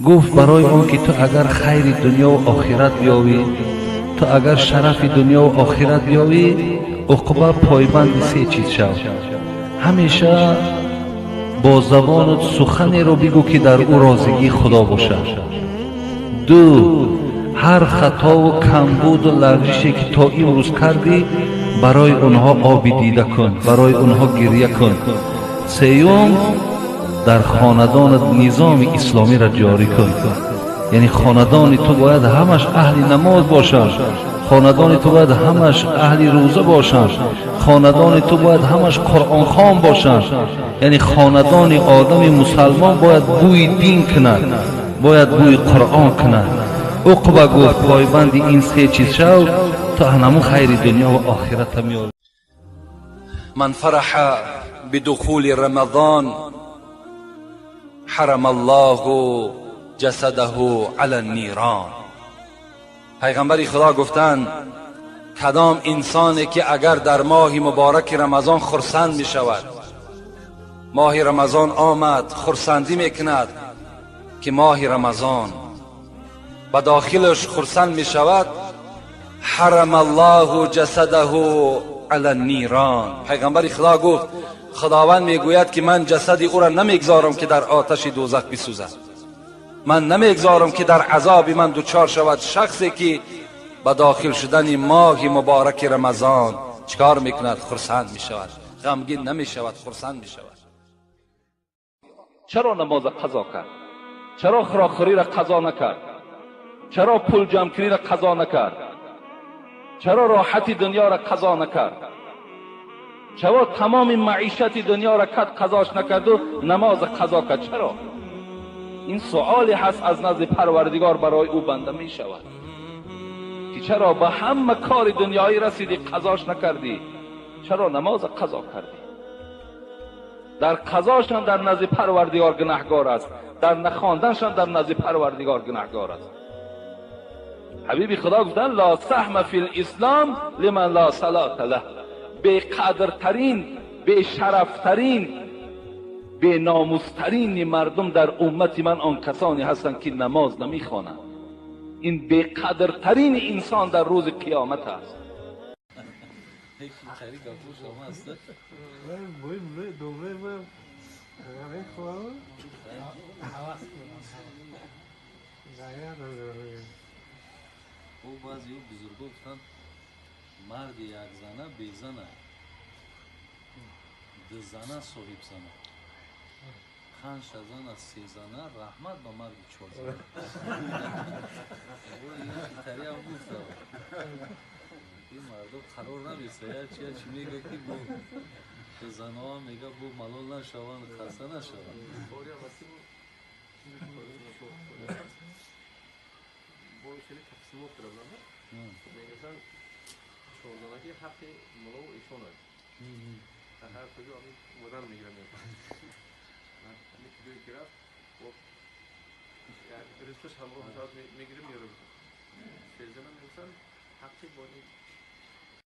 Гуфт барои он ки ту агар хайри дунё ва охират биёвӣ, ту агар шарафи дунё ва охират биёвӣ, Уқба, пойбанди се чиз шав. Ҳамеша бо забонат суханеро бигӯ, ки дар ӯ розигии Худо бошад. Ду, ҳар хатову камбуду лағжише, ки то имрӯз кардӣ, барои онҳо оби дида кун, барои онҳо гиря кун. Сеюм, дар хонадонат низоми исломиро ҷорӣ кун. Яъне хонадони ту бояд ҳамаш аҳли намоз бошанд, хонадони ту бояд ҳамаш аҳли рӯза бошанд, хонадони ту бояд ҳамаш қуръонхон бошанд. Яъне хонадони одами мусалмон бояд бӯи дин кунад, бояд бӯи Қуръон кунад. Уқба гуфт: пойбанди ин се чиз шав, то ҳанаму хайри дунё ва охирата меёбӣ. من فرح بدخول رمضان حرم الله جسده على النيران. پیغمبر خدا گفتند کدام انسانی که اگر در ماه مبارک رمضان خرسند می شود، ماه رمضان آمد، خرسندی میکند که ماه رمضان به داخلش خرسند می شود، حرم الله جسده علی النیران. پیغمبر خدا گفت خداوند میگوید که من جسد او را نمیگذارم که در آتش دوزخ بسوزد، من نمیگذارم که در عذاب من دچار شود. شخصی که به داخل شدن ماه مبارک رمضان چکار میکند؟ خرسند میشود، غمگین نمیشود، خرسند میشود. چرا نماز قضا کرد؟ چرا خوراکخوری را قضا نکرد؟ چرا پول جمع را قضا نکرد؟ چرا راحت دنیا را قضا نکرد؟ چرا تمام معیشت دنیا را کد قضاش نکرد و نماز قضا کرد؟ چرا؟ این سوالی هست از نزد پروردگار برای او بنده می شود که چرا به همه کار دنیایی رسیدی قضاش نکردی، چرا نماز قضا کردی؟ در قضاشان در نزد پروردگار گناهگار است، در نخواندنشان در نزد پروردگار گناهگار است. حبیبی خدا گفتن لا سهم فی الاسلام لمن لا صلاة له. بی‌قدرترین، بی‌شرفترین، بیناموسترین مردم در امت من آن کسانی هستند که نماز نمیخوانند. این بی‌قدرترین انسان در روز قیامت است. بعضی بزرگا گفتن مرد یک زنه بی زنه، دو زنه صاحب زنه، پنج زنه سه زنه، رحمت به مرد چهار زنه. این هم گفتم این مردم قرار نمیسته، یا چی میگه که بو زنه ها میگه بو ملال نشوند، خسته نشوند. خیلی تقسیمات دارم. میگن چهارزنگی حق ملا و ایشان است. هر کجا همین ودن میگیرم. همین کجایی که رفت و رزقش همراه شاید میگیریم میارم. سه زنم میگن حقی با